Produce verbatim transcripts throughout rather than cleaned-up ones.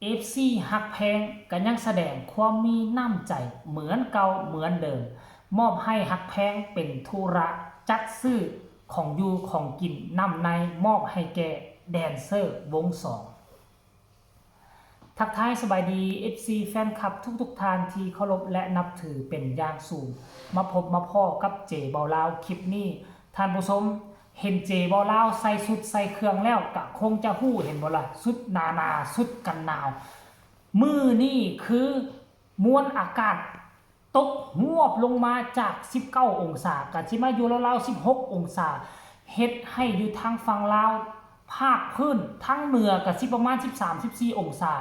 เอฟซีฮักแพงก็ยังแสดงความมีน้ำใจเหมือนเก่าเหมือนเดิม มอบให้ฮักแพงเป็นธุระจัดซื้อของอยู่ของกินนำในมอบให้แก่แดนเซอร์วงสอง ทักทายสบายดี เอฟซี แฟนคลับทุกๆท่านที่เคารพและนับถือเป็นอย่างสูง มาพบมาพ้อกับเจเบาลาวคลิปนี้ ท่านผู้ชมเห็นเจเบาลาวใส่ชุดใส่เครื่องแล้วก็คงจะฮู้เห็นบ่ล่ะ ชุดหนาๆ ชุดกันหนาว มื้อนี้คือมวลอากาศตกฮวบลงมาจากสิบเก้าองศา ก็สิมาอยู่ราวๆสิบหกองศา เฮ็ดให้อยู่ทางฝั่งลาว ภาคพื้นทางเหนือก็สิประมาณสิบสาม สิบสี่องศา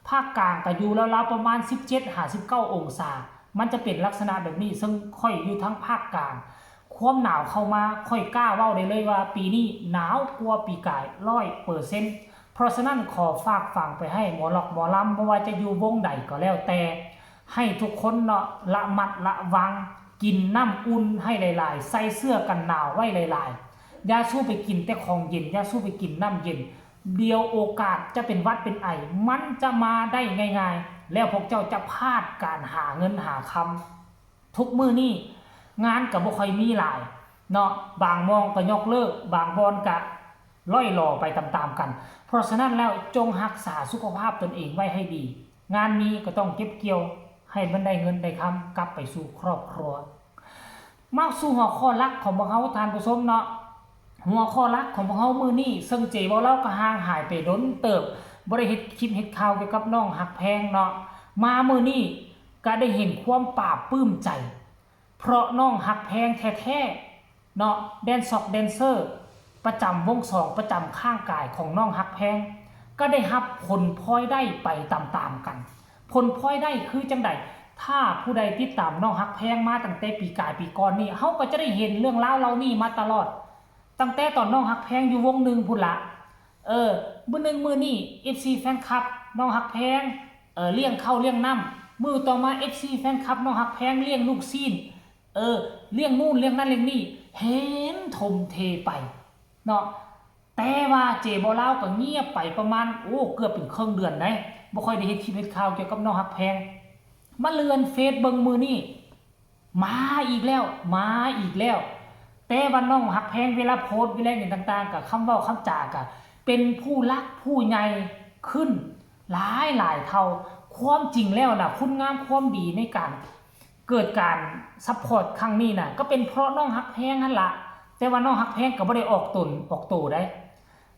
ภาคกลางก็อยู่ราวๆประมาณสิบเจ็ดหาสิบเก้าองศา มันจะเป็นลักษณะแบบนี้ ซึ่งข้อยอยู่ทางภาคกลาง ความหนาวเข้ามา ข้อยกล้าเว้าได้เลยว่าปีนี้หนาวกว่าปีกายร้อยเปอร์เซ็นต์ เพราะฉะนั้นขอฝากฝังไปให้หมอล็อกหมอลำ บ่ว่าจะอยู่วงใดก็แล้วแต่ ให้ทุกคนเนาะระมัดระวัง กินน้ำอุ่นให้หลายๆ ใส่เสื้อกันหนาวไว้หลายๆ อย่าสู้ไปกินแต่ของเย็น อย่าสู้ไปกินน้ำเย็น เดี๋ยวโอกาสจะเป็นหวัดเป็นไอ มันจะมาได้ง่ายๆ แล้วพวกเจ้าจะพลาดการหาเงินหาคำ ทุกมื้อนี้งานก็บ่ค่อยมีหลายเนาะ บางหม่องก็ยกเลิก บางบ่อนก็ล่อยหล่อไปตามๆกัน เพราะฉะนั้นแล้วจงรักษาสุขภาพตนเองไว้ให้ดี งานมีก็ต้องเก็บเกี่ยวให้มันได้เงินได้คำกลับไปสู่ครอบครัว มาสู่หัวข้อหลักของพวกเฮาท่านผู้ชมเนาะ หัวข้อหลักของพวกเฮามื้อนี้ ซึ่งเจเบาลาวก็ห่างหายไปโดนเติบ บ่ได้เฮ็ดคลิปเฮ็ดข่าวเกี่ยวกับน้องฮักแพงเนาะ มามื้อนี้ก็ได้เห็นความปลาบปลื้มใจ เพราะน้องฮักแพงแท้ๆเนาะ แดนซอกแดนเซอร์ ประจำวงสอง ประจำข้างกายของน้องฮักแพง ก็ได้รับผลพลอยได้ไปตามๆกัน ผลพลอยได้คือจั่งใด ถ้าผู้ใดติดตามน้องฮักแพงมาตั้งแต่ปีกายปีก่อนนี่ เฮาก็จะได้เห็นเรื่องราวเหล่านี้มาตลอด ตั้งแต่ตอนน้องฮักแพงอยู่วงหนึ่งพุ้นละ เออ มื้อหนึ่งมื้อนี้ เอฟซี แฟนคลับน้องฮักแพง เออ เลี้ยงข้าวเลี้ยงน้ำ มื้อต่อมา เอฟซี แฟนคลับน้องฮักแพงเลี้ยงลูกชิ้น เออ เลี้ยงนู่นเลี้ยงนั่นเลี้ยงนี่ เห็นถมเทไปเนาะ แต่ว่าเจเบาลาวก็เงียบไปประมาณ โอ้ เกือบเป็นครึ่งเดือนได้ บ่ค่อยได้เฮ็ดคลิปเฮ็ดข่าวเกี่ยวกับน้องฮักแพง มาเลื่อนเฟซเบิ่งมื้อนี้ มาอีกแล้ว มาอีกแล้ว แต่ว่าน้องฮักแพงเวลาโพสต์เวลาหยังต่างๆ ก็คำเว้าคำจาก็เป็นผู้หลักผู้ใหญ่ขึ้นหลายหลายเท่า ความจริงแล้วน่ะ คุณงามความดีในการเกิดการซัพพอร์ตครั้งนี้น่ะ ก็เป็นเพราะน้องฮักแพงนั่นล่ะ แต่ว่าน้องฮักแพงก็บ่ได้ออกตนออกโตได้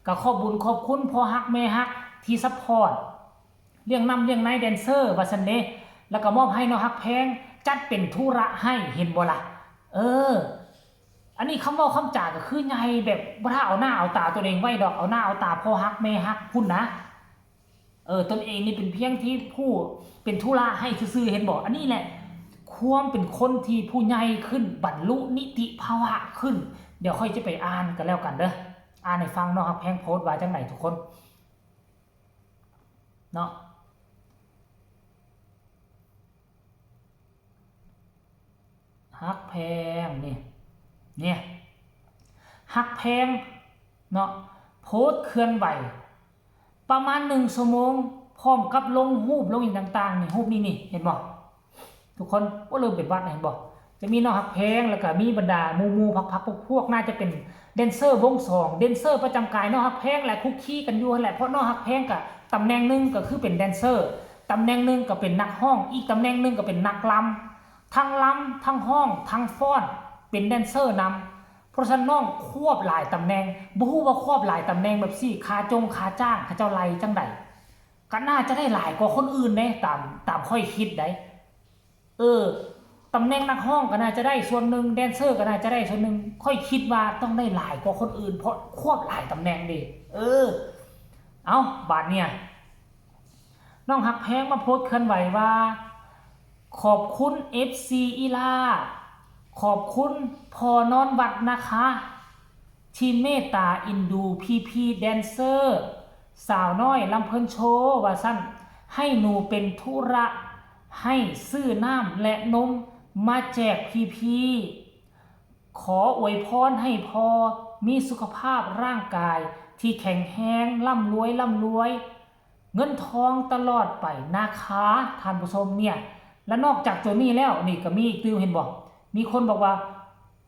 ก็ขอบบุญขอบคุณพ่อฮักแม่ฮักที่ซัพพอร์ต เลี้ยงน้ำเลี้ยงในแดนเซอร์ว่าซั่นเด้ แล้วก็มอบให้น้องฮักแพงจัดเป็นธุระให้ เห็นบ่ล่ะ เออ อันนี้คำเว้าคำจาก็คือใหญ่แบบบ่ท่าเอาหน้าเอาตาตนเองไว้ดอก เอาหน้าเอาตาพ่อฮักแม่ฮักพุ้นนะ เออ ตนเองนี่เป็นเพียงที่ผู้เป็นธุระให้ซื่อๆ เห็นบ่ อันนี้แหละ ความเป็นคนที่ผู้ใหญ่ขึ้น บรรลุนิติภาวะขึ้น เดี๋ยวข้อยจะไปอ่านกันแล้วกันเด้อ อ่านให้ฟังน้องฮักแพงโพสต์ว่าจั่งใดทุกคน เนาะ ฮักแพงนี่ เนี่ย ฮักแพงเนาะ โพสต์เคลื่อนไหว ประมาณหนึ่งชั่วโมง พร้อมกับลงรูปลงหยังต่างๆ นี่ รูปนี้นี่ เห็นบ่ ทุกคน โอ้ เริ่มเป็นหวัดนะ เห็นบ่ จะมีน้องฮักแพง แล้วก็มีบรรดาหมู่ๆ พรรคๆ พวกๆ น่าจะเป็นแดนเซอร์วงสอง แดนเซอร์ประจำกายน้องฮักแพงแหละ คุกคีกันอยู่หั่นแหละ เพราะน้องฮักแพงก็ตำแหน่งหนึ่งก็คือเป็นแดนเซอร์ ตำแหน่งหนึ่งก็เป็นนักร้อง อีกตำแหน่งหนึ่งก็เป็นนักรำ ทั้งรำ ทั้งร้อง ทั้งฟ้อน เป็นแดนเซอร์นำ เพราะฉะนั้นน้องควบหลายตำแหน่ง บ่ฮู้ว่าควบหลายตำแหน่งแบบซี่ ค่าจงค่าจ้าง เขาเจ้าไล่จั่งใด ก็น่าจะได้หลายกว่าคนอื่นเด้ ตาม ตามข้อยคิดได้ เออ ตำแหน่งนักร้องก็น่าจะได้ส่วนหนึ่ง แดนเซอร์ก็น่าจะได้ส่วนหนึ่ง ข้อยคิดว่าต้องได้หลายกว่าคนอื่น เพราะควบหลายตำแหน่งเด้ เออ เอ้า บาดเนี่ย น้องฮักแพงมาโพสต์เคลื่อนไหวว่า ขอบคุณ เอฟซี อีหล่า ขอบคุณพ่อนอนวัดนะคะ ที่เมตตาเอ็นดูพี่ๆแดนเซอร์ สาวน้อยลำเพลินโชว์ ว่าซั่น ให้หนูเป็นธุระ ให้ซื้อน้ำและนมมาแจกพี่ๆ ขออวยพรให้พ่อมีสุขภาพร่างกายที่แข็งแรง ร่ำรวย ร่ำรวย เงินทองตลอดไปนะคะ ท่านผู้ชมเนี่ย และนอกจากตัวนี้แล้วนี่ก็มีอีกตื่ม เห็นบ่ มีคนบอกว่า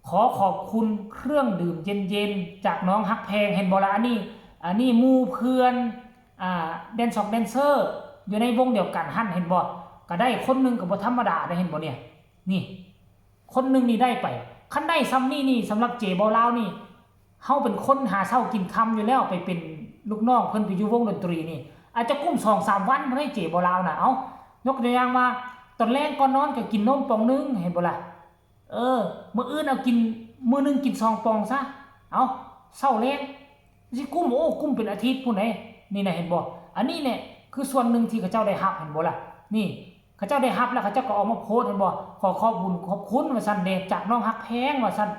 ขอขอบคุณเครื่องดื่มเย็นๆ จากน้องฮักแพง เห็นบ่ละ อันนี้ อันนี้หมู่เพื่อน อ่า แดนซอกแดนเซอร์ อยู่ในวงเดียวกันหั่น เห็นบ่ ก็ได้คนหนึ่งก็บ่ธรรมดาได้ เห็นบ่เนี่ย นี่ คนหนึ่งนี่ได้ไป คันได้ส่ำนี้นี่ สำหรับเจ๋บ่าวลาวนี่ เฮาเป็นคนหาเช้ากินค่ำอยู่แล้ว ไปเป็นลูกน้องเพิ่น ไปอยู่วงดนตรีนี่ อาจจะกุ้มสองสามวันบ่ได้ เจ๋บ่าวลาวน่ะ เอ้า ยกตัวอย่างว่า ตอนแลงก่อนนอนก็กินนมป๋องหนึ่ง เห็นบ่ล่ะ เออ มื้ออื่นเอากิน มื้อหนึ่งกินสองป๋องซะ เอ้า เช้าแลง สิกุ้ม โอ้ กุ้มเป็นอาทิตย์พู้นเด้ นี่นะ เห็นบ่ อันนี้เนี่ยคือส่วนหนึ่งที่เขาเจ้าได้รับ เห็นบ่ล่ะ นี่ เขาเจ้าได้รับแล้วเขาเจ้าก็ออกมาโพสต์ เห็นบ่ ขอขอบบุญขอบคุณว่าซั่นเด้ จากน้องฮักแพงว่าซั่น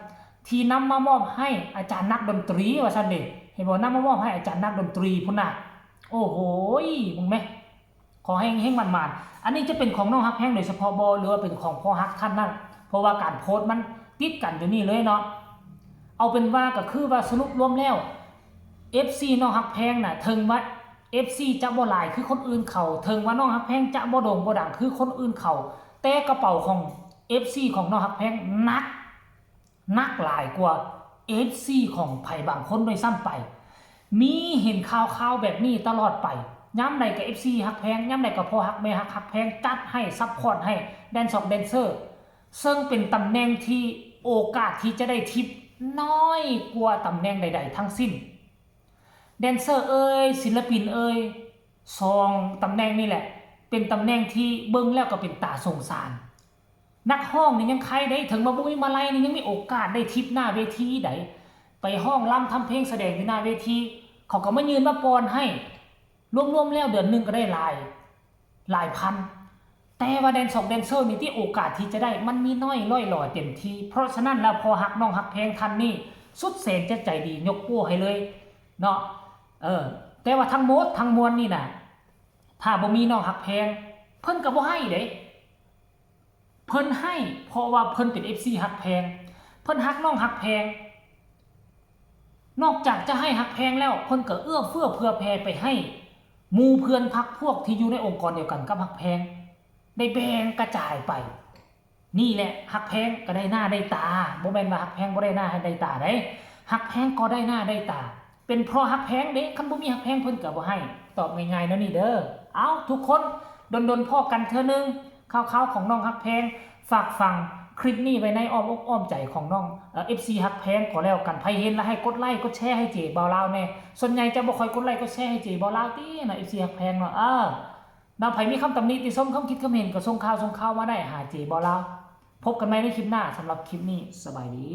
ที่นำมามอบให้อาจารย์นักดนตรีว่าซั่นเด้ เห็นบ่ นำมามอบให้อาจารย์นักดนตรีพู้นน่ะ โอ้โหย มึงแม่ ขอให้เฮงๆ หมานๆ อันนี้จะเป็นของน้องฮักแพงโดยเฉพาะบ่ หรือว่าเป็นของพ่อฮักท่านนั้น เพราะว่าการโพสต์มันติดกันอยู่นี่เลยเนาะ เอาเป็นว่าก็คือว่าสรุปรวมแล้ว เอฟซี น้องฮักแพงน่ะ เถิงว่า เอฟซี จะบ่หลายคือคนอื่นเขา เถิงว่าน้องฮักแพงจะบ่โด่งบ่ดังคือคนอื่นเขา แต่กระเป๋าของ เอฟซี ของน้องฮักแพงหนัก หนักหลายกว่า เอฟซี ของไผบางคนด้วยซ้ำไป มีเห็นข่าวๆ แบบนี้ตลอดไป ยามใดก็ เอฟซี ฮักแพง ยามใดก็พ่อฮักแม่ฮัก ฮักแพง จัดให้ ซัพพอร์ตให้ แดนซอกแดนเซอร์ ซึ่งเป็นตำแหน่งที่โอกาสที่จะได้ทิปน้อยกว่าตำแหน่งใดๆ ทั้งสิ้น แดนเซอร์เอ่ย ศิลปินเอ่ย สองตำแหน่งนี่แหละ เป็นตำแหน่งที่เบิ่งแล้วก็เป็นตาสงสาร นักฮ้องนี่ยังไคเด้ เถิงว่าบ่มีมาลัยนี่ยังมีโอกาสได้ทิปหน้าเวทีใด ไปฮ้องรำทำเพลงแสดงอยู่หน้าเวที เขาก็มายื่นมาปอนให้ รวมๆ แล้วเดือนหนึ่งก็ได้หลาย หลายพัน แต่ว่าแดนซอกแดนเซอร์นี่ที่โอกาสที่จะได้มันมีน้อยล่อยหล่อเต็มที่ เพราะฉะนั้นแล้วพ่อฮักน้องฮักแพงท่านนี้สุดแสนจะใจดี ยกโป้ให้เลยเนาะ เออ แต่ว่าทั้งหมดทั้งมวลนี่น่ะ ถ้าบ่มีน้องฮักแพง เพิ่นก็บ่ให้เด้ เพิ่นให้เพราะว่าเพิ่นเป็น เอฟซี ฮักแพง เพิ่นฮักน้องฮักแพง นอกจากจะให้ฮักแพงแล้ว เพิ่นก็เอื้อเฟื้อเผื่อแผ่ไปให้หมู่เพื่อนพรรคพวกที่อยู่ในองค์กรเดียวกันกับฮักแพง ได้แบ่งกระจายไป นี่แหละฮักแพงก็ได้หน้าได้ตา บ่แม่นว่าฮักแพงบ่ได้หน้าได้ตาเด้ ฮักแพงก็ได้หน้าได้ตา เป็นเพราะฮักแพงเด้ คันบ่มีฮักแพงเพิ่นก็บ่ให้ ตอบง่ายๆ แนวนี้เด้อ เอ้า ทุกคน ดนๆ พ้อกันเทื่อนึง ข่าวๆ ของน้องฮักแพง ฝากฝังคลิปนี้ไว้ในอ้อมอกอ้อมใจของน้อง เอ่อ เอฟซี ฮักแพงก็แล้วกัน ไผเห็นแล้วให้กดไลค์กดแชร์ให้เจ๋บ่าวลาวแน่ ส่วนใหญ่จะบ่ค่อยกดไลค์กดแชร์ให้เจ๋บ่าวลาวติเนาะ เอฟซี ฮักแพงเนาะ เออ เนาะ ไผมีคำตำหนิติชม คำคิดคำเห็นก็ส่งข่าวส่งข่าวมาได้หาเจ๋บ่าวลาว พบกันใหม่ในคลิปหน้า สำหรับคลิปนี้ สบายดี